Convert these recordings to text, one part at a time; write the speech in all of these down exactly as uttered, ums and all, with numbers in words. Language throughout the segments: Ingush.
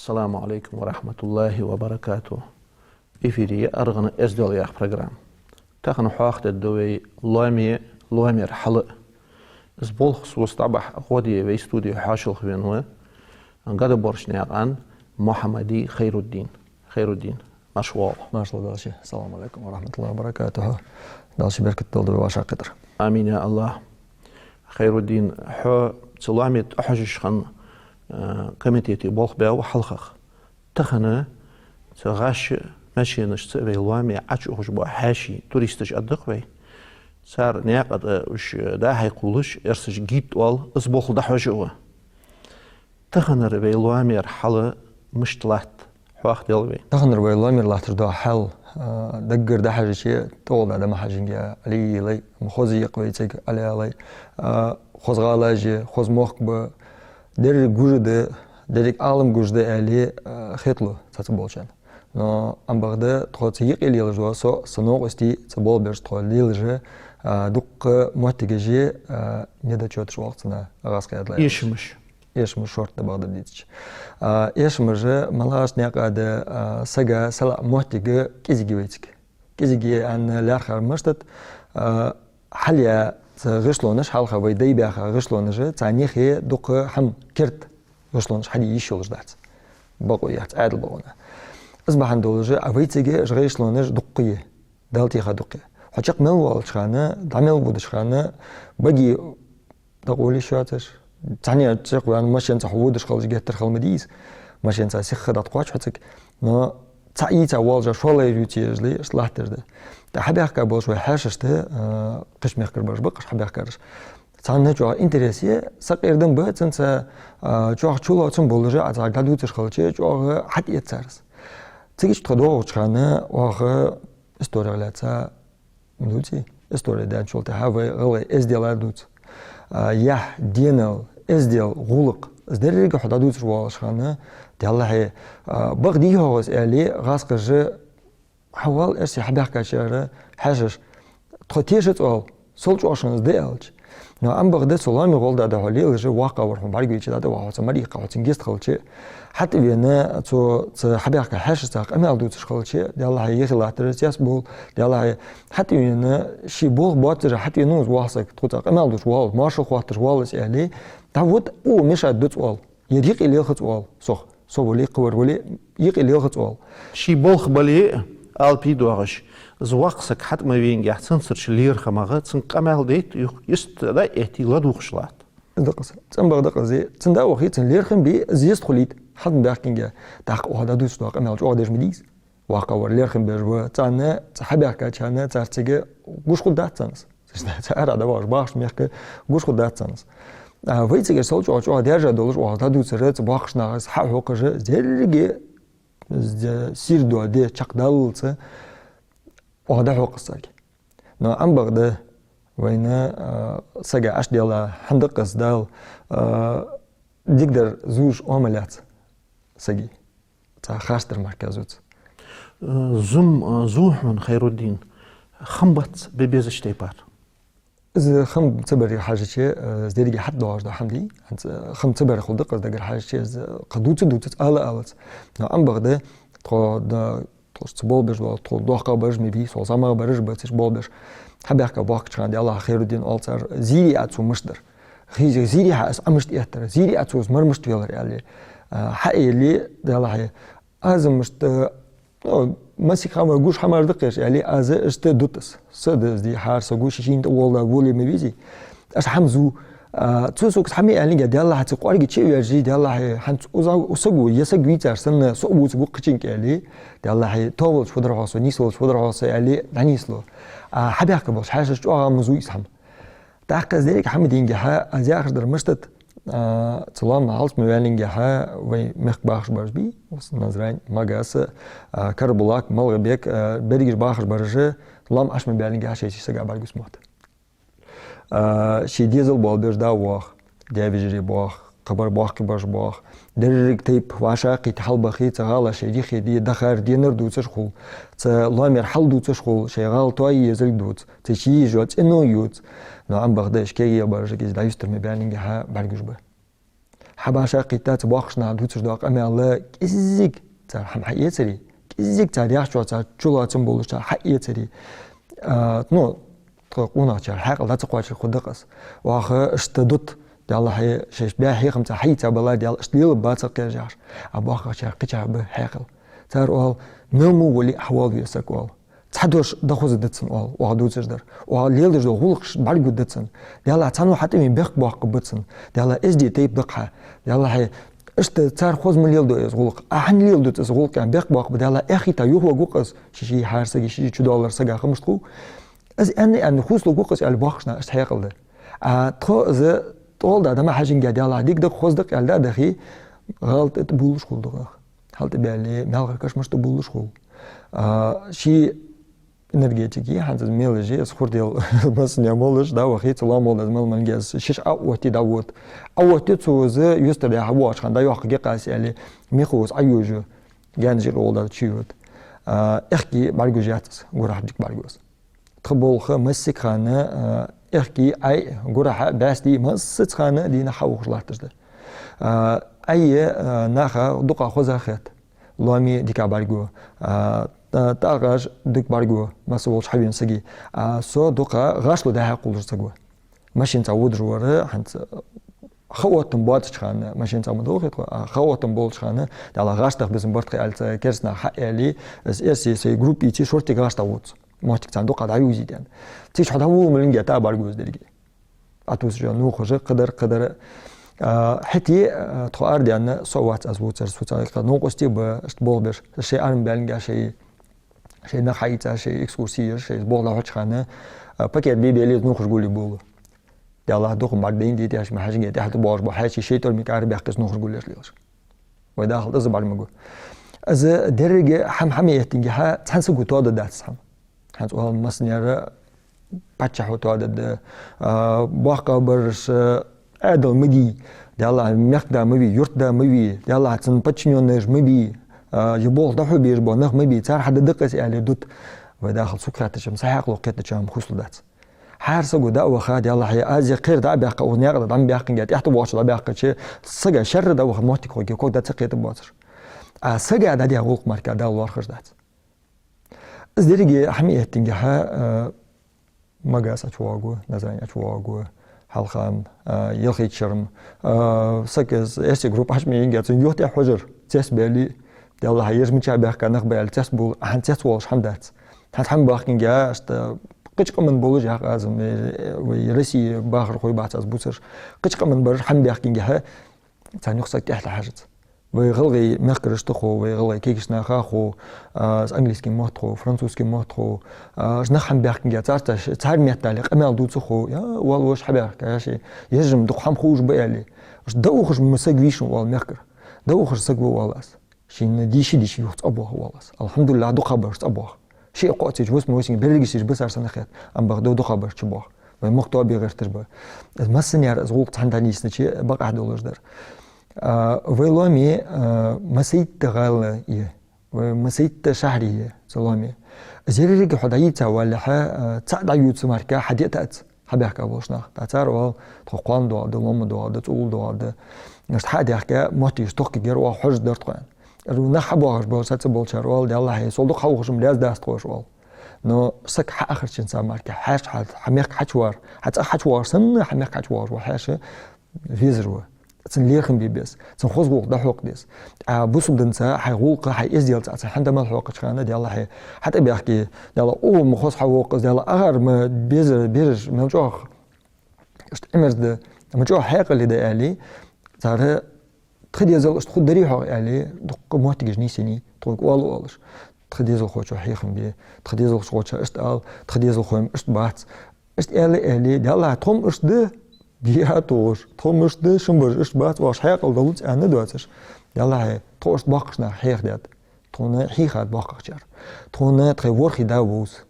Ассаламу Ӏалайкум ва рахьматуллахӀи ва баракатухӀ. Эфире я «АргӀан эздел» яха программа. Тахан хьоахадергда вай лоаме, лоамера хьал. Из болх сос дӀабахьа гӀо де вай студе хьоашалгӀа вена ва Гадаборча наькъан Мухьаммади Хайруддин. Хайруддин, марша воагӀалва. Маршал да шо. Ассаламу Ӏалайкум ва рахьматуллахӀи ва баракатухӀ. Дала ший беркат долда вай вӀашагӀкхетар. Амин, я АллахӀ. Хайруддин, хьо цу лоаме тӀахьожаш хинна, э, комитете болх баьб хьалхагӀа. Тахан цу гӀаш машенашца вай лоаме Ӏочуухаш бола хьаьший, туристаш аргда-кх вай. Цар наькъа тӀа уж дӀа-хьа кхувлаш, эрсаша гид оал, из болх дӀахьош а ва. Таханара вай лоамера хьал мишта латт, хьоахадел вайна. Таханара вай лоамера латташ дола хьал, а, даггара дӀахьажача, тӀагӀолла дӀа ма хьажанге, Ӏалий лай, ма хоза я-кх вай цига, Ӏалий лай, а, хоза гӀалаш я, хоза мохк ба, деррига гуш да, деррига Ӏалам гуш да аьле, а, хеталу цхьацца болчарна. Но ам бакъда тхо цу юкъе лелаш дола со, са новкъостий, цу болх беш тхо лелаш а, дуккха моттигаш я, а, недочёташ оал-кх цунах, гӀазкхий аьлча. Эшамаш. Эшамаш шортта бакъдар дийцача. А, эшамаш малагӀча наькъа да, а, сага салаӀа моттиг кӀезига я вай цига. КӀезига я аьнна лаьрхӀар мишта да, а, хьалъяь цу гӀишлонаш, хьалха вай дай баьха гӀишлонаш, царна юхе дукха хӀама керда гӀишлонаш хьаде йиш йолаш дац. Бокъо яц, Ӏаьдала бокъонах. Из бахьан долаш а вай цига уж гӀишлонаш дуккха я, Далла теха дукха я. Хьо чакх мел воалача хана, дӀа мел водача хана, баге дӀакъовла йиш йоацаш, цхьанне чакхваьнна машенаца хьо водаш хилча геттара хала ма дий из. Машенаца сиха дӀатӀакхоач хьо цига. Но цхьаь ийца воалаш, шоллагӀа ювцаш ежле, иштта латташ да. ТӀаккха хьабаьхка болаш вай хьаьшашта, а, кхыча мехкара бараш ба-кх уж хьабаьхкараш. Царна чӀоагӀа интерес я, сакъердам ба цунца, а, чӀоагӀа чулоацам болаш а, царга дӀадувцаш хилча, чӀоагӀа хьатӀаэц цар из. Цига тхо доагӀача хана, оаха историх лаьца дувц, истори даьнначул тӀехьагӀа вай гӀалгӀай эздел а дувц. А, яхь, денал, эздел, гӀулакх, из деррига хьо дӀадувцаш воалаш хана, Даьллахьа, а, бакъ дий-хьогӀ из аьле, гӀазкхаша: «Хьавола, эрсий хьабаьхкачар, хьаьшаш, тхо тешац», — оал, сел чӀоагӀа шоана из да аьлча. Но ам бакъда цу лоаме гӀолла дӀа-дӀа хьо лелаш а, воккхагӀвар хьона бӀаргавайча, дӀа-дӀа ваха хьо цун мара йиккха, хьо цунна гест хилча, хьатӀавена цо цу хьабаьхка хьаьшашца къамаьл дувцаш хилча, Даьллахьа, юхе латтар цецбувл, Даьллахьа, хьатӀавена ший болх боаццаш хьатӀавена из воккха саг, тхоца къамаьл дувцаш воалл, моаршал хоатташ воалл из аьле, дӀа вот, укхо мешать дац оал, ер юкъе лелхац оал сох. Со вале, кхывар вале, юкъе лелхац оал. Ший болх бале а, алапи доагӀаш, из воккха саг хьатӀа ма венгехь, цунцарча лерхӀамах цунга къамаьл дайта, юха йист дӀа а этте, ладувгӀаш латт. Из да-кх из. ЦӀенбагӀа да-кх из. Цунна дӀа а вахе, цун лерхӀам бе, из йист хулийта, хьатӀа ма баьхкинге. ТӀаккха оаха дӀадувцаш дола къамаьл чӀоагӀа деш ма дий из. ВоккхагӀвар лерхӀам беш ва, царна, цу хьабаьхкачарна, царцига гуш хургдац царна из. Цар ара дӀавахаш бахача мехка гуш хургдац царна из. А вай цига сел чӀоагӀа, чӀоагӀа даьржа долаш, оаха дӀадувцар, цу боккхача нахаца хьа а хьокхаш, деррига а, з-, сийрдо де чакхдаллалца оаха дӀахьокх из царга. Но ам бакъда вайна, а, сага Ӏаш дела, хӀана да-кх из, Дала, а, дикадар зувш оамал яц сага. Цхьа харцдар мара кхы зувц. Э, зум, э, зу хьона, Хайруддин, хам бац бе безача тайпара. Из хам ца баре хьажача, э, из деррига хьатӀадоагӀаш дола хӀама дий. ХӀанз, э, хам ца баре хул да-кх из, дагара хьажача, из, э, кхы дувца дувцац, ала алац. Но ам бакъда тхо да, тхо ца болх беш дола, тхо дохка бараш ма бий, со замах бараш бацаш болх беш. Хьабаьхка бохкача хана, Даьллахьа, Хайруддин оал цар, зийрий Ӏа цо мишта дар. Хизи-, зийрий Ӏа из Ӏа мишта эттар, зийрий Ӏа цо из мара мишта велар аьле, а, хьаэле, Даьллахьа, аз мишта, ну, массе хӀама гуш хӀамаш да-кх уж аьле, аз иштта дут из. Са деза дий, хӀара са гуш, шийна тӀа волда воле ма везий. Аз хӀама зу. А, цо сога хӀама аьллинге, Даьллахьа, цу кӀоарга чу а вежжий, Даьллахьа, хӀанз укх саго, укх саго, ер саг вийцар санна, со а вувцаргва-кх цунга аьле, Даьллахьа, тоба волча фу дар хьогӀ со, нийса волча фу дар хьогӀ со аьле, дӀанийслу. А, хьабаьхка болча хьаьшаша чӀоагӀа ма зу из хӀама. ТӀаккха из деррига хӀама динге хьа, аз яхаш дар мишта да, а, цу лоам хьалца ма ваьннинге хьа, вай мехка бахаш бараш бий, Назрань, Магас, а, Карабулак, МалгӀа-Бек, а, берригаш бахаш бараш а, лоам Ӏаш ма баьннинге хьа, шоай ший сага бӀаргагуц мотт. А, ший дезал болх беш да воах, даь-вежарий боах, кхыбар боккхий бараш боах. Деррига тайпа вӀашагӀкхийтта хьалбахе, цу гӀала шоай дихе де, дахар, денар дувцаш хул, цу лоамера хьал дувцаш хул, шоай гӀала тоае езалга дувц, цу чу езаш йола цӀено ювц. Но ам бакъда уж кегий бараш а кӀезига дӀаюстар ма баьннинге хьа, бӀаргагуш ба. хьабаша кхийтта цу боккхийча наха дувцаш дола къамаьл кӀеззига цар хӀама хьаэцаре, кӀеззига цар яхачох цар чулоацам болаш цар хьаэцаре. А, ну, тха къонахчар хьаькъал дӀа ца кхоачар хургда-кх из. Оаха иштта дут, Даьллахьа, шоаш баь хьехам цар хьаийца балар, Даьллахьа, иштта лелабац-кх ераш яхаш. А боккхагӀчар кхычахьа ба хьаькъал. Цар оал, мел мо вале а хьавоал веза саг, оал. Цхьа дош дӀахозаргда цунна, оал, оаха дувцаш дар. Оаха леладеш дола гӀулакхаш бӀаргагургда цунна. Даьллахьа, цхьанне хьатӀавена бехк боаккхаргба цунна. Даьллахьа, эздий тайпа да-кх хьа. Даьллахьа, иштта цар хоза ма леладу из гӀулакх. Ахьа хӀана леладу из гӀулакх аьнна бехк боаккхаргба. Даьллахьа, эхь хьайийтта юхавоаларгва-кх из, ший-ший хьара сага, ший-ший чудоаллача сага хамашта хов. Из аьнна, аьнна, хувцалургва-кх из аьле, боккхийча наха иштта хьаькъал да. А тхо из тӀолда дӀа ма хьажанге, Даьллахьа, дика да-кх, хоза да-кх аьле дӀа а дахе, гӀалат тӀа тӀабувлаш хул дукха. ХьалтӀабаьле, маьлхара кашамашта тӀабувлаш хул. А, ший энергетика, хӀанз из мел я, из хургдола массане молаш, дӀавахе, цу лоам болаш мел мангес шиш а оттаде дӀавода. А оттаде цо из юстара дӀа-хьа воагӀача хана дӀайоаккхаргья-кх аз аьле, михо из Ӏойожаю, гаьна жира гӀолла чуйода. А, аьхки бӀаргагуш яц из, гурахьа дика бӀаргагу из. Тха болх массайолча хана, а, аьхки, Ӏай, гурахьа, бӀаьсти, массайолча хана дийнахьа хьаухаш латташ да. А, Ӏай, а, наха дукха хоза хет. Лоами дика бӀаргагу. А, тӀа-, тӀаккха гӀаш дика бӀаргагу, масса волча хьавена сага. А, со дукха гӀашло дӀа-хьа кхоллаш саг ва. Машинаца водаш вар, хӀанз ха оттам боацача хана, машинаца ма дохийт тхо, а ха оттам болча хана, Даьллахьа, гӀаш даха безам бар тха аьле, цу кераста наха хьаале, из эрсий сай группа ийце, шортига гӀаш дӀавода со. Моттиг царна дукха дӀаювзийта аьнна. Цига чу дӀавола ма линге, тӀа бӀаргагу из деррига. Ӏотувсаш йола нувхаш, кхыдар, кхыдар. А, хӀаьта, а, тхо арадаьнна, со вац аз вувцар, цу царга кхы новкъостий ба, иштта болх беш, шоай арма баьланга, шоай, шоай нах хьаийца, шоай экскурси еш, шоай болх дӀахьоча хана, а, пакет бе-, бе-, леза нувхаш гулбе болаш. Даьллахьа, дукха бӀаргадайнадий тӀехьа, ма хьажанге, тӀехьа тӀабоагӀаш бола хьаьший шоай тӀормиг арабаьккхача нувхаш гулъеш лелаш. Вай дӀахо из бӀарга ма гу. Из деррига хӀама хьа ма эттингехьа, цхьан саго тоадаргдац хӀама. ХӀанз оал массанена, паччахьо тоадаргда, а, боккхагӀбараш, а, Ӏаьдал ма дий, Даьллахьа, мехкда ма вий, юртда ма вий, Даьллахьа, цун подчинённыйш ма бий, а, ер болх дӀахьо безаш бола нах ма бий, цар хьадаргда-кх из аьле дут. Вай дӀахо цу кхетачам, са хьаькъало кхетачам хувцалургдац. ХӀара саго дӀа а ваха, Даьллахьа, аз ер кхера дӀа а баьккха, укх наькъа тӀа дӀа ма баьккхинге, тӀехьа тӀабоагӀача дӀабаьккхача, сага шерра дӀаваха моттиг хургья, ког дӀа ца кхетаргбоацаш. А сага дӀадаь гӀулакх мара Дала лоархӀаш дац. Из деррига хӀама эттингехьа, а, Магас ӀочувоагӀаргва, Назрань ӀочувоагӀаргва, хьалха, а, Ялхайтта шера, а, саг из эрсий группа хьачу ма яйнге, цун юхь тӀа хьожар, цецбаьле, Даьллахьа, ераш мича баьхка нах ба аьле, цецбувл, ахьа цецвоалаш хӀама дац. ХӀанз хӀама баьхкинге, иштта кхыча къаман болаш, яхар аз, вай, вай Россе бахархой бац аз бувцараш, кхыча къаман бараш хӀама баьхкингехьа, царна юха саг тӀехьа хьажац. Вай гӀалгӀай мехкарашта хов, вай гӀалгӀай кагийча наха хов, а, английски мотт хов, французски мотт хов, а, уж нах хӀама баьхкинге, царца ш-, цар меттала къамаьл дувца хов, я, оал вож хьабаьхка, я ши, ераш-м дукха хӀама ховш ба аьле. Уж дӀаухаш ма саг вий шун, оал мехкара. ДӀаухаш саг ва, оал аз. Шийна дийша-дийша юха цӀабоагӀа, оал аз. Алхьамдулиллахь, дукхагӀбараш цӀабоагӀа. Шиъ-кхоъ цига, вус ма вусинге, берригаш цига бисар санна хет, ам баха дов дукхагӀбараш чубоагӀа. Вай мохк тоабе гӀерташ ба. Из массане яр из гӀулакх цхьана дӀанийснача бакъахьа долаш дар. А, вай лоами, а, масийтта гӀала я, вай масийтта шахьар я, цу лоами. Из еррига хьо дӀайийца валехьа, а, цаӀ дӀаювца мара хьадита ац. Хьабаьхка болаш нах. ТӀаккха цар оал, тхо кхоана доагӀа да, лома доагӀа да, цӀула доагӀа да. Иштта хьа а даьхка, моттигаш тохкаргьяр, оаха хьожаргдар тхона. Ер нах хьабоагӀаш болча, цаца болчар оал, Даьллахьа, сол дукха хьаухаш-м лаьца дац тхо, оаш оал. Но саг хьаахарча хана мара, хьаьша хьа, хьа мехка хьачувар, хьа цӀагӀа хьачувоагӀаш санна, хьа мехка хьачувоагӀаш вола хьаьша везар ва. Цунна лерхӀам бе беза, цунна хоза гӀулакх дӀахьокха деза. Ткъа бусалба динца хьай гӀулакха, хьай эзделаца цунна хӀама дӀа мел хьокхача хана, Даьллахьа, хьатӀабаьхке, Даьллахьа, укхо ма хоза хьавоаккх из, Даьллахьа, агӀар ма безар, бераш мел чӀоагӀа, иштта Ӏимерза да, ма чӀоагӀа хьаькъале да аьле, цар тха дезал иштта хургдарий хьогӀ аьле, дукха моттигаш нийсъеннай, тхога оал оалаш. Тха дезалхочоа хьехам бе, тха дезалхочоа иштта ала, тха дезалхой-м иштта бац. Иштта аьле, аьле, Даьллахьа, тхо-м иштта да, диа а тохаш, тхо-м иштта да, шин бараш иштта бац, оаш хьаькъал долац аьнна доацаш. Даьллахьа, тхо иштта боккхийча наха хьехадаьд. Тхона хьийхад боккхагӀчар. Тхона тхай ворхӀе да вовз.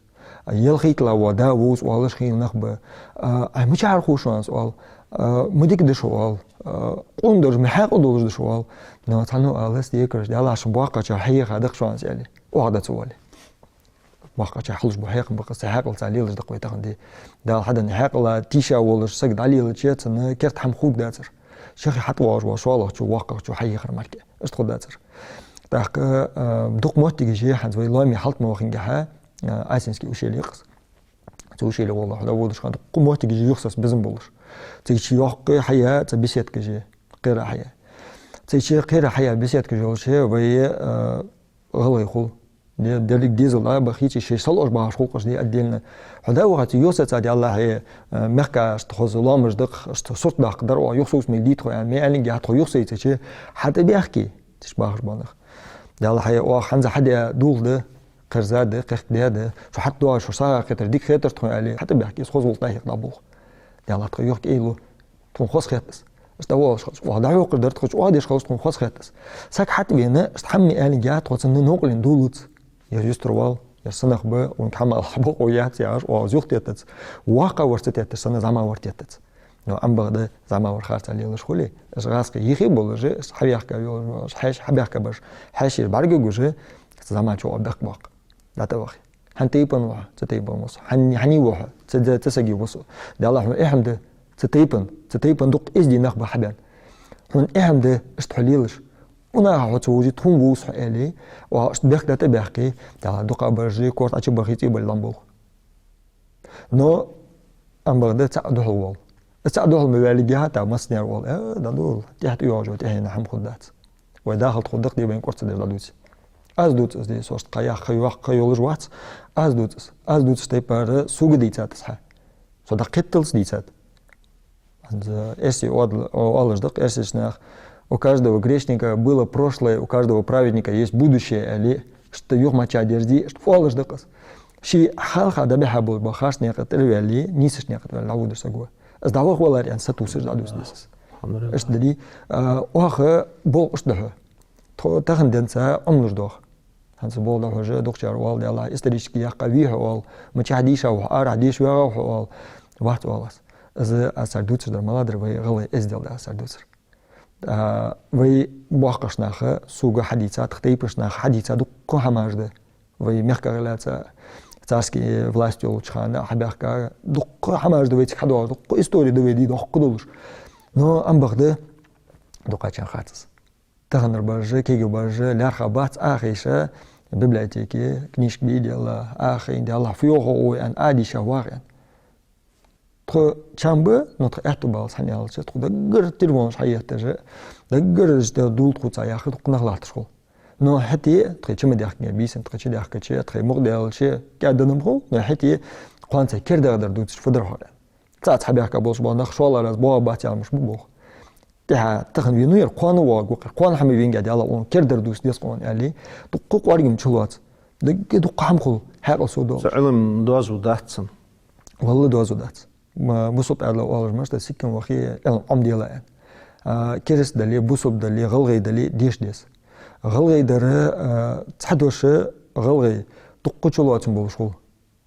ЯлхайттлагӀа вола да вовз оалаш хийла нах ба. А, ай, мичара хов шоана из, оал. А, ма дика да шо, оал. А, къона долаш, ма хьаькъал долаш да шо, оал. Но цхьанне оал аз, декараш, Даьллахьа, шун боккхагӀчар хьехадакх шоана из аьле. ОаӀа дац вале. БоккхагӀчар хьалуш ба хьехам бакъ, цу хьаькъалца лелаш да-кх вай тахан ди. Дала хьаденна хьаькъала тийша волаш саг дӀалелача, цунна керда хӀама хургдацар. Ши хи хьатӀавоагӀаш вола шоллагӀчо, воккхагӀчо хьайийхар мара. Иштта хургдацар. ТӀаккха, а, дукха моттигаш я хӀанз вай лоаме хьалтӀа ма вахингехьа, а, Асинский ущелье я-кх из. Цу ущелье гӀолла хьо дӀаводаш хана дукха моттигаш я юхасоцабезам болаш. Цига чу йоккха хьаяь цхьа беседкаш я, кхера хьаяь. Цига чу кхера хьаяь беседкаш йолча вай, а, гӀалгӀай хул. Де-, деррига дезал дӀабахийта, шоай салоӀаш багӀаш хул-кх уж, де, отдельно. Хьо дӀавахача юхасоцадаь, Даьллахьа, э, мехкашта хоза лоамаш да-кх, иштта сурт даккха дар оаха, юхасовсамиг дий тхо, аьнна, ма аьннинге, тхо юхасайцача, хьатӀабаьхкий, цу чу бахаш бола нах. Даьллахьа, оаха хӀанз хьадаь дулх да, кхерза да, кхехкадаь да, шо хьатӀадоагӀаш, шо сагӀа кхетар дика хетар тхона, аьле, хьатӀабаьхкий, из хоза гӀулакх тӀахьекха дӀаболх. Даьллахьа, тхо юхкӀе лу, тхона хоза хет из. Иштта дӀавоалаш хилча, оаха дӀахьокхаш дар тхо, чӀоагӀдеш хилча, тхона хоза хет из. Саг хьатӀавена, иштта хӀама ма аьннинге, тхо цунна новкъарло долац. Ер юстара вал, ер са нах ба, цунга хӀама ала бокъо яц яхаш, оаха из юхатеттац. ВоккхагӀвар ца тетташ санна, зӀамагӀвар теттац. Но Ӏомабахар да, зӀамагӀвар харцахьа лелаш хуле, иштта гӀазкхий йихи болаш, иштта хьавехка йолаш, хьаьш-, хьабехка бараш, хьаьший бӀаргагуш, иштта зӀамагӀчо оаха бехк боаккх. ДӀатӀавахе. Хьан тайпан ва хьо, цу тайпан ва со. Хьан, хьан ва хьо, цу, цу сага ва со. Даьллахьа, хьона эхь ма да, цу тайпан, цу тайпан дукха эздий нах ба хьабаьнна. Хьона эхь ма да, иштта хьо лелаш. Укх наха хьо ца вувзе, тхона вувц хьо, аьле, оаха иштта бехк дӀатӀабаьхке, Даьллахьа, дукхагӀбараш корта Ӏочубахе, цӀийбале ламболх. Но Ӏомабахар да цаӀ духьал вала. Из цаӀ духьал ма валлинге, тӀаккха массане а оал: «Э, дӀадувла, тӀехьа тӀайоагӀаш йола тӀехьенна хӀама хургдац. Вай дахалт хургда-кх, де, вайна кӀорцадеш дӀадувце». Аз дувц из, де, со иштта кхы яхха, йоккха йолаш вац. Аз дувц из. Аз дувцаш тайпара сога дийцад из хьа. Со дӀакхетталца дийцад. ХӀанз эрсий оал-, оалаш да-кх эрсий наха: «У каждого грешника было прошлое, у каждого праведника есть будущее», аьле, иштта юха мача дерзи, иштта оалаш да-кх из. Ший хьалха дӀабихьа болаш бола харц наькъа тӀера ваьле, нийсача наькъа тӀера ваьле дӀаводаш саг ва. Из дӀаваха валар аьнна сатувсаш дӀадувц деза из. Иштта дале, а, оаха болх иштта да хьона. Тхо тахан денз Ӏомалуш доах. ХӀанз болх да хьона, дукхачар оал, Даьллахьа, исторически яккха вий хьо, оал, мичахьа дийша ва хьо, арахьа деша ваьгӀа ва хьо, оал. Вац, оал аз. Из аз царга дувцаш дар малагӀа дар, вай гӀалгӀай эздел да аз царга дувцар. А, вай боккхагӀча наха сога хьадийцад, тха тайпан наха хьадийцад дукха хӀамаш да. Вай мехках лаьца царский власть йолча хана хьабаьхка дукха хӀамаш да вайцига хьадоагӀаш, дукха истори да вай де доккха долаш. Но Ӏомабахар да, дукхачарна хац из. Таханарбараш, кегийбараш лаьрхӀа бац, Ӏохайша библиотеке книжка бе а делла, Ӏохайна, Даьллахьа, фу йоах хьо, аьнна, Ӏодийша вагӀа, аьнна. Тхо чам ба, но тха аьттув баллалца, хӀана аьлча, тхо даггара телефонаш хьаетташ, даггара иштта дулт хувца яхаш дукха нах латташ хул. Но хӀаьта тхоай чу ма даьхкинге бийсан, тха чу даьхкача, тхоай мукъа даьлча, кӀаьда-м хул, но хӀаьта кхоана цхьа кердадар дувцаш фу дар хьона. Цаца хьабаьхка болаш бола нах шоллагӀа раз боагӀа бац аьнна мишта ба болх. ТӀехьа тахан венав ер, кхоана воагӀаргва-кх ер, кхоана хӀама венге, Даьллахьа, укхун кердар дувца деза-кх укхун, аьле, дукха кӀоарга-м чулоац. Даггара дукха хӀама хул, хьаькъал совдоалаш. Цу Ӏилма доазув дац цун. Валлахьи, доазув дац. Ма, бусалба аьлча оалаш мара, сикка вахе, Ӏилма Ӏомаде аьнна. А, кераста дале, бусалба дале, гӀалгӀай дале, деша деза. ГӀалгӀай дар, а, цхьа дош гӀалгӀай дукха чулоацам болаш хул.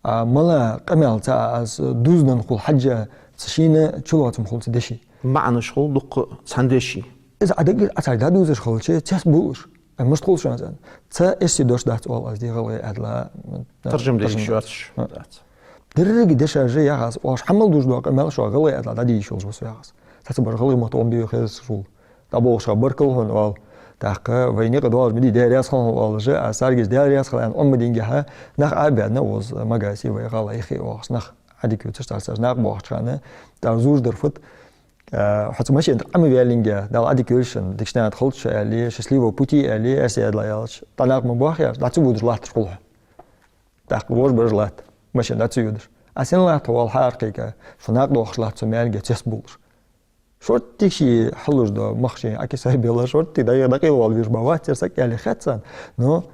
А, мел къамаьл цаӀ аз дувзаденна хул хьажжа, цу шийна чулоацам хул цу дешай. МаӀанаш хул дукха цхьан дешай. Из Ӏа даггара Ӏа царга дӀадувзаш хилча, цецбувлаш. Ай, мишта хул шоана из аьнна. Цхьа эрсий дош дац, оал аз, де, гӀалгӀай аьдала, м, таржам деш таржам йоацаш. А. Дац. Деррига дешаш яхаш, оаш хьа мел дувзаш дола къамаьл шоана гӀалгӀай аьдала дӀадийша йолаш ва со, яхаш. Цхьацца бараш гӀалгӀай мотт Ӏомабе хезаш хул. ДӀаболхаш баркал хьона, оал. ТӀаккха вай никъ доаллаш ма дий, Даьла раьза хилва хьона, оалаш, аз царга иштта Даьла раьза хилва аьнна Ӏомадингехьа, нах Ӏобаьнна, укхаза Магасе вай гӀала ихе оалаш, нах Ӏодика ювцаш, цар цар накъа боагӀача хана, тӀаккха зувш дар фуд, а, хьо цу машен тӀа Ӏомаваьллинге, Дала Ӏодика йойла шун, дикача наха тӀа хилда шо, аьле, счастливого пути, аьле, эрсий аьдала аьлча, тӀа накъа ма боаххе, дӀа ца водаш латташ хул хьо. ТӀаккха вож бараш латт, машен дӀа ца йодаш. А сенна латт хьо, оал, хьааркхайка, шо накъа доахаш латт со, маьлге цецбувлаш. Шортта ший хьалуш да, мах ший Ӏокисай белла, шортта дӀа-, дӀакъайлавала везаш ба вац ер саг, аьле хет царна. Но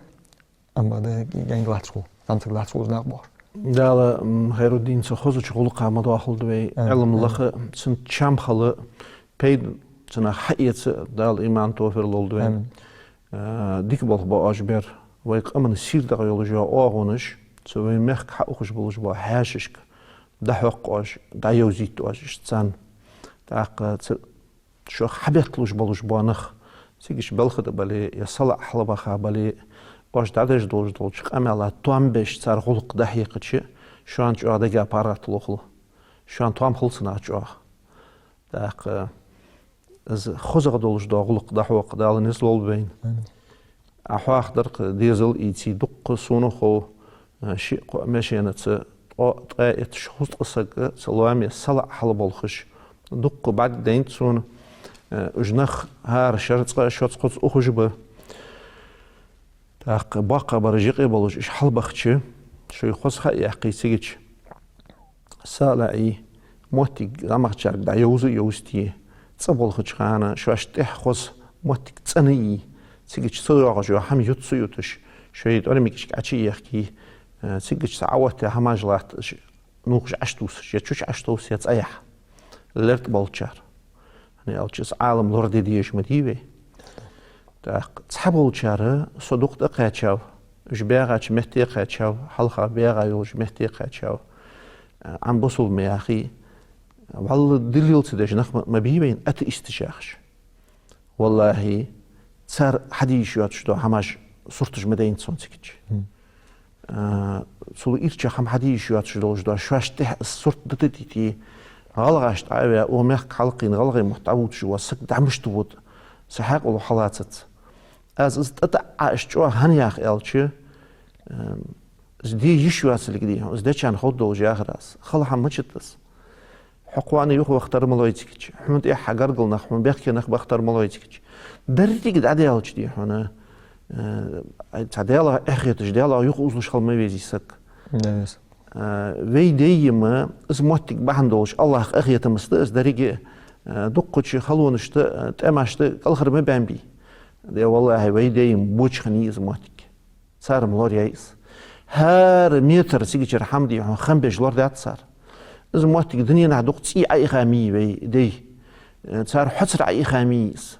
Ӏомабахар да, гаьнга латташ хул, зӀамсаг латташ хул уж накъа боахаш. Дала, м, Хайруддин, цу хозача гӀулакха ма доахалда вай, амин, Ӏилма лаха, амин, цун чам хила, пайда цунах хьаэца Дала иман, тофер лолда вайна. Амин. А, дика болх ба оаш бер. Вай къаман сийрдагӀа йолаш йола оагӀонаш, цу вай мехка хьаухаш болаш бола хьаьшашка дӀахьокх оаш, дӀайовзийт оаш иштта царна. ТӀаккха цу шоах хьабетталуш болаш бола нах, цига уж балха тӀа бале, е салаӀа хьалбаха бале, оаш дӀадеш долаш долча къамаьла тоам беш цар гӀулакх дӀахьекхача, шоана чӀоагӀа дега паргӀата лохал. Шоана тоам хул цунах чӀоагӀа. ТӀаккха Из хозагӀа долаш дола гӀулакх дӀахьокха Дала низ лолба вайна. Амин. Ӏа хьоахадар-кх дезал ийце, дукха сона хов, шиъ-кхоъ машенаца ткъо, ткъаь итташ, хӀанз ткъа саг цу лоаме салаӀа хьалболхаш. Дукха бӀаргадайнад сона, уж нах хӀара шера цкъа а, шозза, кхозза ухаш ба. ТӀаккха боккхагӀбараш юкъе болаш уж хьалбахача, шоай хоза ха а яьккхе цигача, салаӀий, моттиг зӀамагӀчарга дӀайовза а йовзийтий, цӀа болхача хана шоашта тӀехьа хоза моттиг цӀенъе, цигача ца доагӀаш йола хӀама юта ца юташ, шоай тӀормигашка Ӏочуехке, цигача цхьа Ӏооттаяь хӀамаш латт, нувхаш Ӏочутувсаш, е чу Ӏочутувс, е цӀа яхь. ЛертӀа болчар. ХӀана аьлча, из Ӏалам лораде дезаш ма дий вай. ТӀаккха цхьаболчар со дукха тӀакхаьчав, уж баьгӀача метте кхаьчав, хьалха баьгӀа йолча метте кхаьчав. Ӏам бусалба ма яхий, валлахӀи, далил ца деш нах ма, ма бий вайна атеисташ яхаш. ВаллахӀи, цар хьаде йиш йоацаш дола хӀамаш, сурташ ма дайнад сона цигача. Цул ирча хӀама хьаде йиш йоацаш долаш дола, шоашта тӀехьа из сурт дӀатетте, гӀалгӀашта Ӏоваь, укх мехка хьалкхийна гӀалгӀай мотт дӀавувцаш вола саг дӀа мишта вода, са хьаькъало хьалацац. Аз из тӀатаӀа, из чӀоагӀа хӀана ях аьлча, из де йиш йоацилга дий хьона, из дечарна ховргдолаш яхар аз. Хала хӀама ма дац из. Хьо кхоана юхаваха тара ма лой цигача. Хьона тӀехьа хьа гаргара нах, хьона бехке нах баха тара ма лой цигача. Деррига дӀадаьлча дий хьона, цхьа Даьлах эхь хеташ, Даьлах юхаузалуш хила ма везий саг. Вай даим из моттиг бахьан долаш АллахӀа къахетамца да из деррига, дуккхача халонашта, тӀемашта кӀалхара ма баьннабий. Де, валлахӀи, вай даим боча хиннай из моттиг. Цар-м лораяьй из. ХӀара метр цигачара хӀама дий хьона хам беш лорадаьд цар. Из моттиг дуненахьа дукха цӀий Ӏоихай ма йий вай даьй. Цар хьоцар Ӏоихай ма йий из.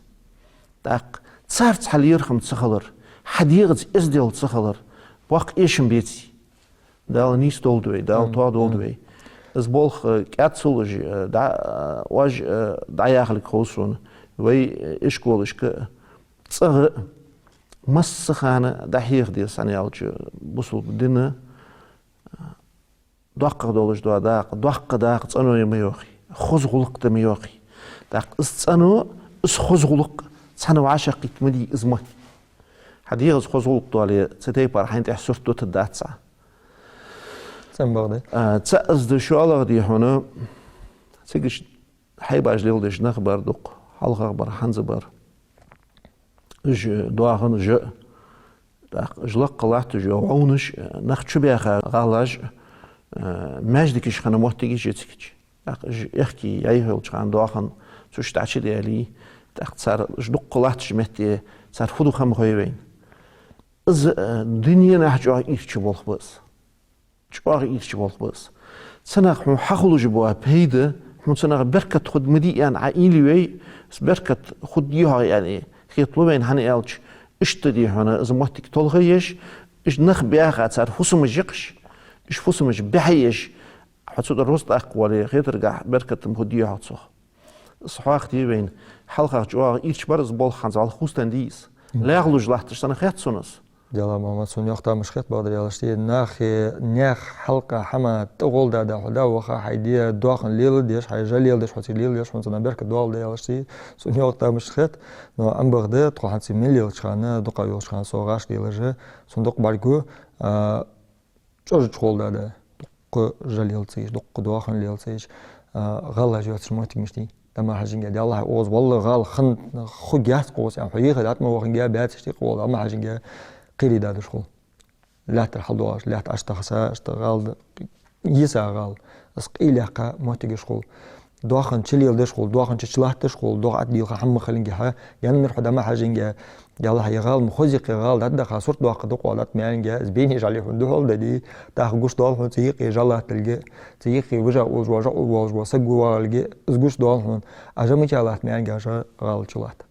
ТӀаккха царца хьа лерхӀам ца хилар, хьа дегӀаца эздел ца хилар, боккха эшам беций. Дала нийсдолда вай, Дала тоадолда вай. Из болх кӀаьд ца луш, дӀа, оаш дӀаяхалга хов сона. Вай ишколашка цӀагӀа а, массахана дӀахьеха деза, хӀана аьлча, бусалба дина доккхагӀа долаш дола дакъа, доккха дакъа цӀено я ма йоахий, хоза гӀулакх да ма йоахий. ТӀаккха из цӀено, из хоза гӀулакх цхьана вӀашагӀкхийтта ма дий из мотт. Хьа дегӀаца хоза гӀулакх доале, цу тайпара хьайна тӀехьа сурт дутаргдац Ӏа. ЦӀена багӀа да. ЦаӀ из да, шоллагӀа дий хьона, цигача хьайбаш леладеш нах бар дукха, хьалхагӀбар, хӀанзаргбар. Уж доахан жа, тӀаккха уж лакха латташ йола гӀовнаш, нах чубаьха гӀалаш, маьждигаш хинна моттигаш я цигача. ТӀаккха уж аьхки яьхьа йолча хана доахан цу чу дӀачудаьле, тӀаккха цар уж дукха латтача метте цар фу ду хӀама хой вайна. Из дуненахьа чӀоагӀа ирча болх ба из. ЧӀоагӀа ирча болх ба из. Цунах хьона хьахулаш бола пайда, хьона цунах беркат хургда ма дий аьнна Ӏа уйла йой, из беркат хургдий-хьогӀ аьнна хеталу вайна, хӀана аьлча, иштта дий хьона из моттиг толхаеш, уж нах баьха, цар фусамаш йикхаш, уж фусамаш бӀехъеш, хьо цу тӀа рузкъа тӀаккха вале, хетаргахьа беркат-м хургдий-хьогӀ цох. Из хьоахаде вайна, хьалхагӀа чӀоагӀа ирча бар из болх, хӀанз вӀалла хувцаденна дий из. ЛаьгӀлуш латташ санна хет сона из. Даьла, Мухьаммад, сона йоккха тамаш хет, бакъдар аьлча, наха, наьха хьалкха хӀама тӀагӀолла да, хьо дӀаваха, хьай де доахан леладеш, хьай жа леладеш, хьо цига леладеш, хьона цунах беркат доагӀаргда аьлча, сона йоккха тамаш хет. Но Ӏам багӀа да, тхо хӀанз цига мел лелача хана, дукха йолча хана, со гӀаш лелаш, сона дукха бӀаргагу, а, чӀожаш хул да, да. Дукха жа лелац уж, дукха доахан лелац уж, а, гӀалаш йоацаш моттиг мишта я. ДӀа ма хьажа, Даьллахьа, укхаза валла гӀала хинна хургьяц укхаза, аьнна, хьо ехе дӀатӀа ма ваханге, баьцаш тӀаккха валла, дӀа ма хьажа, кхерий дадаш хул. Лаьттара хьалдоагӀаш, лаьтта Ӏочутахаса, иштта гӀала, йиса гӀала, из къайлаьккха моттигаш хул. Доахан чу леладеш хул, доахан чу чулатташ хул, догӀа тӀадилха хӀама ма хилинге хьа, янмир хьо, дӀа ма хьажа, Даьллахьа, е гӀала ма хоза, е гӀала дӀатӀадаха сурт доаккха дукха вала дӀатӀа ма аьннинге, из бейне жӀали хьона духьал дале, тӀаккха гуш доал хьона цу юкъе жа латталга, цу юкъе вижа узаш вола, жа узаш вола саг валалга, из гуш доал хьона. А жа мича латт ма аьннинге, жа гӀала чу латт.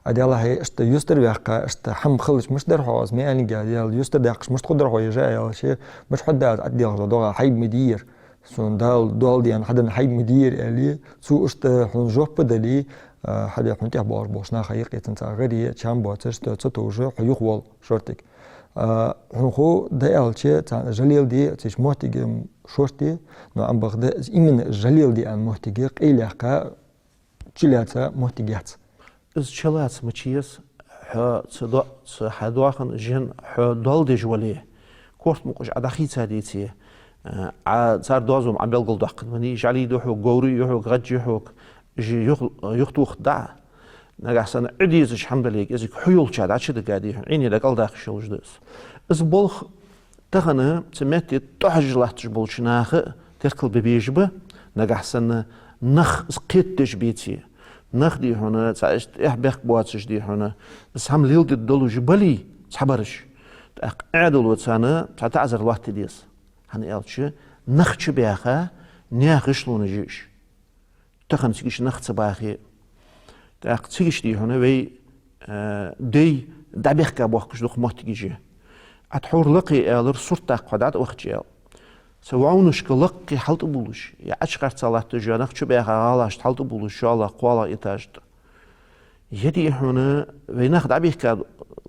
А Даьллахьа, иштта юстара ваьккха, иштта хӀама хилча мишта дар хьо, аз ма аьннинге, Даьла, юстара даьккхача мишта хургдар хьо, е жа аьлча, мишта хургда аз, тӀадилха доагӀа, хьайба ма дий ер. Сона Дала доал даьнна хьаденна хьайба ма дий ер, аьле, цо иштта хьона жоп дале, а, хьаде хьона тӀехьа боагӀаш болча наха юкъе цунца гӀаре, чам боацаш, ца товжа, хьо юхавоал шортига. А, хьона хов да аьлча, царна жа леладе, цу чу моттиге шортта, но Ӏам багӀа да, именно жа леладе аьнна моттиге къайлаьккха, чулаьца моттиг яц. Из чулаьца ма ца еза, хьо цу до-, цу хьа доахан жен хьо доал деш вале, корта мукъаш Ӏа дӀахийца деце, э, Ӏа цар доазув Ӏа белгалдоаккхаргваний, жӀали да хьога, говри я хьога, гӀаж я хьога, жи юх-, юхатохаргда Ӏа. Нагахьа санна Ӏи дезаш хӀама дале, кӀезига хьо йолча дӀачудига дий хьона, Ӏийне дӀакӀалдаккха йиш йолаш да из. Из болх тахан цу метте тӀехьожаш латташ болча наха теркал бе безаш ба, нагахьа санна нах из кхетадеш беце. Нах дий хьона, цхьа иштта эхь-бехк боацаш дий хьона, из хӀама леладе долаш бале цхьабараш, тӀаккха Ӏаьдало царна цхьа таӀазар лоаттаде деза. ХӀана аьлча нах чубаьха наьха гӀишлонаш я уж. Тахан цига нах ца бахе. ТӀаккха цига дий хьона вай, э, дай дӀабехка боахкаш дукха моттигаш я. Ӏа тхьовра лакхе аьлар, сурт даккха хьо дӀатӀавахача аьле. Са вӀовнашка лакхе хьалтӀабувлаш, е Ӏачукхарца латташ я нах чубаьха гӀалашта хьалтӀабувлаш, шоллагӀа, кхоалагӀа этажа тӀа. Е дий хьона вай нах дӀабехка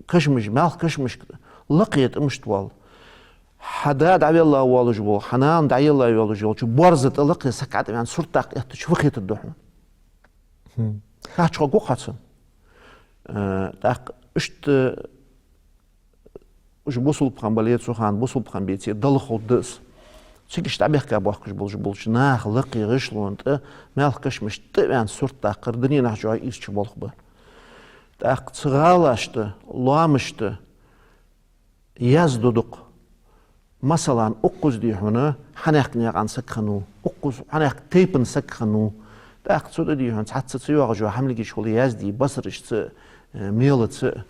кашамаш, маьлха кашамашка лакхе тӀа мишта воал. Хьа да дӀавелла воаллаш вола, хьа нана дӀаелла йоаллаш йолча борза тӀа лакхе саг ӀотӀаваьнна сурт даккха эттача фу хетаргда хьона? Хм. Кхаччалца гу хьо цунна. Э, тӀаккха иштта уж бусалба хинна бале, цу хана бусалба хинна беце, Далла ховргда из. Цига дӀабехка боахкаш болаш болча наха лакхе гӀишлон тӀа, маьлха кашамашта тӀа а ваьнна сурт даккхар дуненахьа чӀоагӀа ийрча болх ба. ТӀаккха цу гӀалашта, лоамашта язду дукха. Масала, укхаза дий хьона хьанехк наькъан саг хиннав, укхаза хьанехк тайпан саг хиннав. ТӀаккха цу тӀа дий хьона цхьацца ца йоагӀаш йола хӀамилгаш хул язде, басарашца, э, мелаца.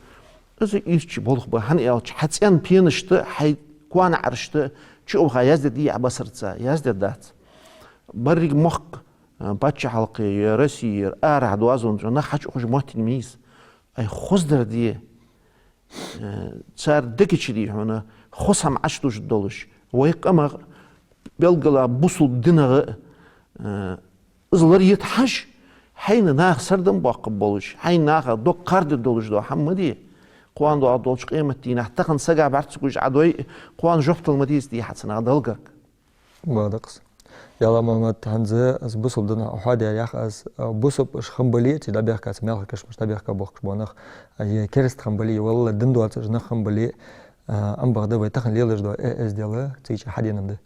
Из ийрча болх ба, хӀана аьлча хьа цӀен пенашта, хьай коа наӀарашта чу а ваха язде дий Ӏа басарца, язде дац. Берригача мохк, э, паччахьалкхе, е Россе, е арахьа доазон чу нах хьачуухаш моттиг ма йий из. Ай, хоза дар де. Э, цар дега чу дий хьона хоза хӀама Ӏочудужаш долаш, вай къамах белггала бусалба динах, э, из лар йита хьажа, хьайна наха сардам боаккхаргболаш, хьайна наха дог кхарде долаш дола хӀама ма де. Кхоана доагӀаргдолча къематдийнахьа тахан сага бӀарга ца гуш Ӏа дой, кхоана жоп дала ма деза дий хьа цунах Далла гарга. Бакъда-кх из. Ялла, Мухьаммад, хӀанз аз бусалба динах хьоадаьр яха аз, а, бусалба уж хинна бале, цига дӀабехка, цу маьлха кашамашта дӀабехка боахкаш бола нах, а, е кераста хинна бале, е валлахӀи дин доацаш нах хинна бале, а, ам бакъда вай тахан лелаш дола э, эздел цига чу хьадена ма да.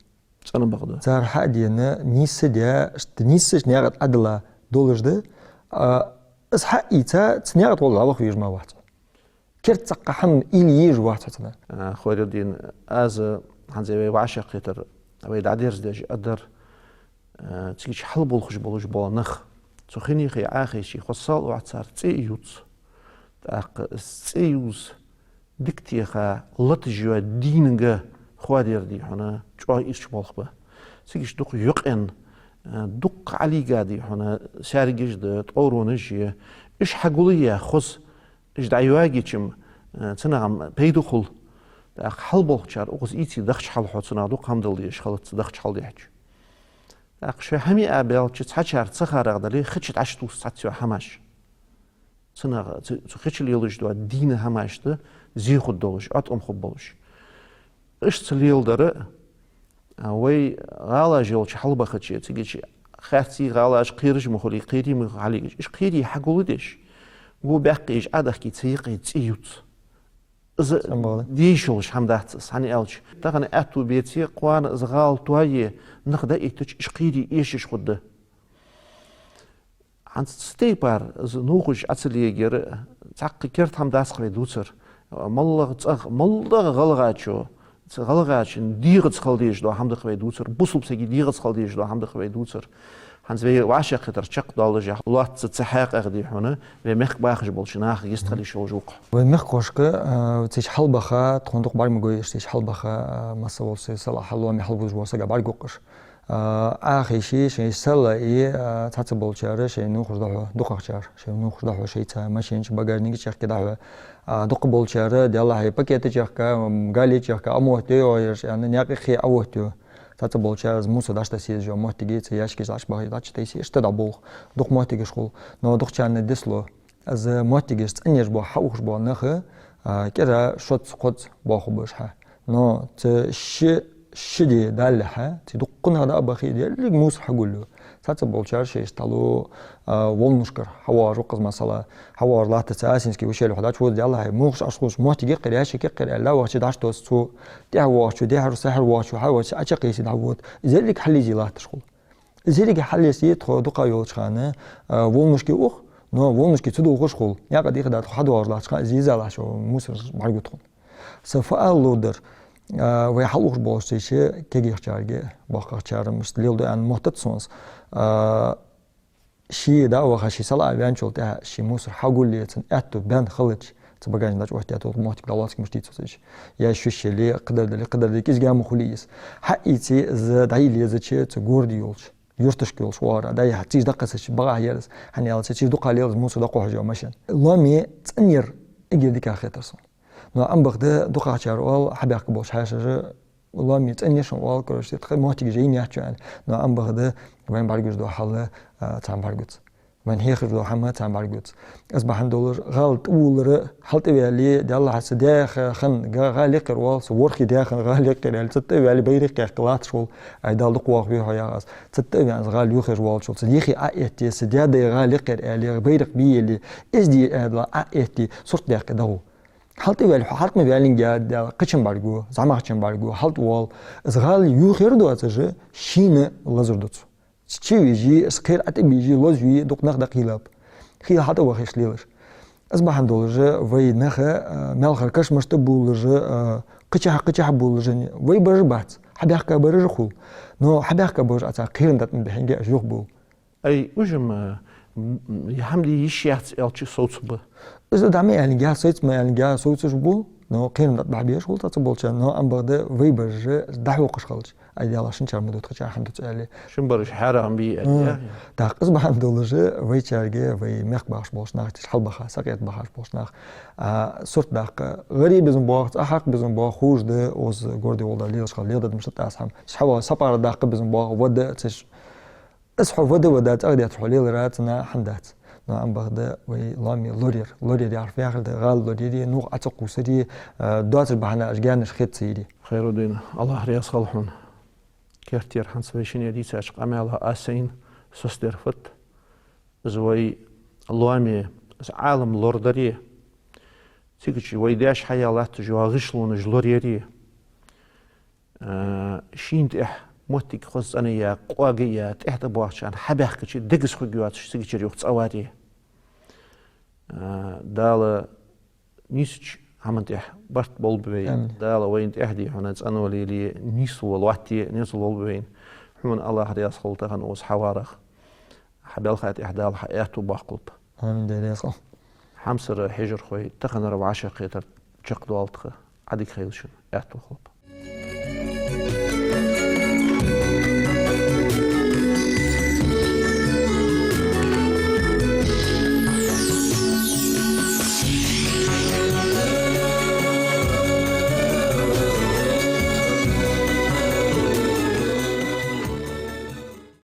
ЦӀена бакъда. Цар хьадена, нийса даь, иштта нийсача наькъа тӀа Ӏодилла долаш да, а, из хьаийца, цу наькъа тӀа гӀолла дӀаваха везаш ма вац. Керда цхьаккха хӀама уйла еш вац хьо цунах. А, Хайруддин, аз хӀанз вай вӀашагӀкхетар, вай дӀадерзадеш а дар, а, цига чу хьалболхаш болаш бола нах, цу хинехи Ӏохайше хоза сагӀа лу Ӏа цар, цӀи а ювц. ТӀаккха из цӀи ювза, дика теха, латаш йола дийна хоадар дий хьона чӀоагӀа ийрча болх ба. Цига чу дукха юкъен, а, дукха Ӏалийга дий хьона сергаш да, тӀоронаш я, уж хьагулъяь хоза, уж дӀайоагача-м, э, цунах-м пайда хул. ТӀаккха хьалболхачар укхаза ийце дахча хьал хьо, цунах дукха хӀама дала дезаш хилац дахча хьалдехьача. ТӀаккха шоай хӀама а баьлча, цхьачар ца харагӀа дале, хи чу дӀачутувс цхьацца йола хӀамаш. Цунах, цу, цу хи чу лелаш дола дийна хӀамашта зе хургдолаш, Ӏоткъам хургболаш. Иштта ца леладара, а, вай гӀалаш йолча хьалбахача, цига чу харций гӀалаш, кхераш ма хулий, кхерий ма хьалийгаш, уж кхерий хьагулдеш, гу баьккхе уж Ӏодахке, цу юкъе цӀи ювц. Из дийша йолаш хӀама дац из, хӀана аьлча тахан аьттув беце, кхоана из гӀала тоае, нах дӀаэттача, уж кхерий эшаш хургда. ХӀанз цу тайпара из нувхаш Ӏо ца легар, цхьаккха керда хӀама дац-кх вай дувцар. МоллагӀа цӀагӀа, моллагӀа гӀалгӀачо, цу гӀалгӀачун дегӀаца хила дезаш дола хӀама да-кх вай дувцар, бусалба сага дегӀаца хила дезаш дола хӀама да-кх вай дувцар. ХӀанз вай вӀашагӀкхетар чакхдоаллашехь, лоацца цу хьакъехьа дий хьона вай мехка бахаш болча наха йистхила йиш йолаш ва-кх. Вай мехкахошка, а, цига чу хьалбаха, тхона дукха бӀарга ма гой уж, цига чу хьалбаха, а, масса волча сага, салаӀа хьаллоаме хьалбузаш бола сага бӀаргагу-кх уж. А, Ӏохайше шоай сала е, а, цхьацца болчар шоай нувхаш дӀахьо, дукхагӀчар, шоай нувхаш дӀахьо шоайца, машина чу, багажника чу яхке дӀахьо. А, дукха болчар, Даьллахьа, пакета чу яхка, м, гали чу яхка, Ӏооттаю йоагӀараш, аьнна, наькъа хье Ӏооттаю. Цхьацца болчар из мусор дӀачутасса езаш йола моттигаш, цу ящикаш дӀачубахе, дӀачутайса, иштта дӀаболх. Дукха моттигаш хул. Но дукхачарна дицлу. Из моттигаш цӀанъеш бола, хьаухаш бола нах, а, кӀира шозза-кхозза боахаргба уж хьа. Но цу ши, ши ди даллалехьа, цу дуккха нах дӀа а бахе, деррига мусор хьагулъю. Цхьацца болчар шоашта хьалу, а, волнушкара хьавоагӀаш ва-кх из, масала, хьавоагӀаш латтац Асинский ущелье хьо дӀачувода, Даьла хьай, мухаш Ӏаш хулаш, моттиг я-кх ер, ящик я-кх ер аьле, дӀавахача дӀачутосс цо, тӀехьа воагӀачо, дехьара, сехьара воагӀачо, хьавоагӀачо, Ӏочакхийса дӀавода. Из еррига хьалъезе латташ хул. Из еррига хьалъезе тхо дукха йолча хана, а, волнушке ух, но волнушке ца дувгӀаш хул. Наькъа дийха да тхо хьадоагӀаш латтача хана, из езалахь, шо мусор бӀаргагу тхона. Са фу ала ловра дар, а, вай хьалухаш болча цу чу кегийчарга, боккхагӀчар мишта леладу аьнна моттац сона. А, ше дӀа а ваха, ше салаӀа ваьнначул тӀехьагӀа ше мусор хьагулъе, цун аьттув баьнна хилча, цу багажник дӀачуоттадаь, цу моттиг дӀалоацаргья мишта дийцар цо цу чу. Я шуш яле, кхыдар дале, кхыдар дале, кӀезига ма хулий из. Хьаийце из дӀайилла езача, цу городе йолча юрташка йолаш вар, дӀаяхьа, цу чу дӀакхессача, бакъахьа яр из, хӀана аьлча, цу чу дукха лела из мусор дӀакхухьаш йола машен. Лоаме цӀена яр эггара дикагӀа хетар сона. Но Ӏомабахада, дукхагӀчар оал, хьабаьхка болча хьаьшаша, лоаме цӀена я шоана оал, короче, тха моттиг жайна яц шоана. Но Ӏомабахада, вайна бӀаргагуш дола хьал, а, царна бӀаргагуц. Вайна хьехаш дола хӀама царна бӀаргагуц. Из бахьан долаш гӀала тӀавоалар, хьалтӀаваьле, Даьллахьа, са даь хинна гӀа-, гӀала я-кх ер оал, са ворхӀе даь хинна гӀала я-кх ер аьле, цу тӀа а ваьле, байракх кхехка латташ вола, ай, Далла дукха воахаве хьо, яхаш. Цу тӀа а ваьнна, из гӀала йохаеш волчул, цу дехьа Ӏоэтте, са даь-даь гӀала я-кх ер аьле, байракх бе яле, из де аьдала Ӏоэтте, сурт даьккхе дӀагӀо. ХьалтӀаваьле, хьо хьалтӀа ма ваьллинге, Даьла, кхычунна бӀаргагу, зӀамагӀчунна бӀаргагу, хьалтӀавоал, из гӀала йохаяр доацаш, шийна лазар ду цо. Цу чу вижи, из кхера ӀотӀабижи, лозаве, дукха нах дӀакхийлаб. Хийла хьалтӀавахийташ лелаш. Из бахьан долаш, вай нах, а, маьлхара кашамашта болаш, а, кхычахьа, кхычахьа болаш, вай бараш бац, хьабаьхка бараш хул. Но хьабаьхка бараш а царна кхерам дӀатӀабихьинге уж юхабувл. Ай, уж-м, м, хӀама де йиш яц аьлча совцаргба. Из дӀа ма аьллинге, сайца ма аьллинге, совцаш бувл, но кхерам дӀатӀабахьа безаш хул цхьацца болчарна, но Ӏомабахада вай бараш дӀахьокхаш хилча, ай, Даьллахьа, шун чар ма дувца, тха чу хӀама дувц аьле. Шун бараш хьаьра хӀама бий аьле. М. ТӀаккха из бахьан долаш вайчарга, вай мехка бахаш болча наха, тиша хьалбаха, сакъерда бахаш болча наха, а, сурт даккха, гӀарий безам боагӀа, цӀа хьакха безам боагӀа, ховш да, укхаза городе волча лелаш хила леладаьд мишта да аз хӀама. Тиша хьавоагӀа, сапар даккха безам боагӀа, вада, циш Из хьо вада-вада цӀагӀа детта хьо лелар а цунна хӀама дац. Но Ӏомабахада вай лоаме лораяр, лораяр яхар фу яхар да, гӀала лораяри, нувх Ӏо ца кхувсари, а, доацар бахьан долаш гаьнаш хетари. Хайруддин, АллахӀ раьза хилва хьона. Керттера хӀанз вай шинне дийцача къамаьла аз сайна соцадаьр фуд? Из вай лоаме, из Ӏалам лорадари, цига чу вай даьша хьаяь латташ йола гӀишлонаш лораяри, а, шийна тӀехьа моттиг хоза цӀена яь, къоага яь, тӀехьа тӀабоагӀачарна хьабаьхкача дегаза хургйоацаш цига чура юха цӀавари. А, Дала нийсача хӀаман тӀехьа барт болба вай. Амин. Дала вайна тӀехьа де хьона цӀено лелае, нийсло лоаттае, низ лолба вайна. Хьона АллахӀ раьза хилва тахан укхаза хьаварах. Хьа балха тӀехьа Дала хьа аьттув боаккхалба. Амин, Даьла раьза хилва. Хьамсара хьежархой, таханара вӀашагӀкхетар чакхдоал тха, Ӏадика хийла шун, аьттув хилба.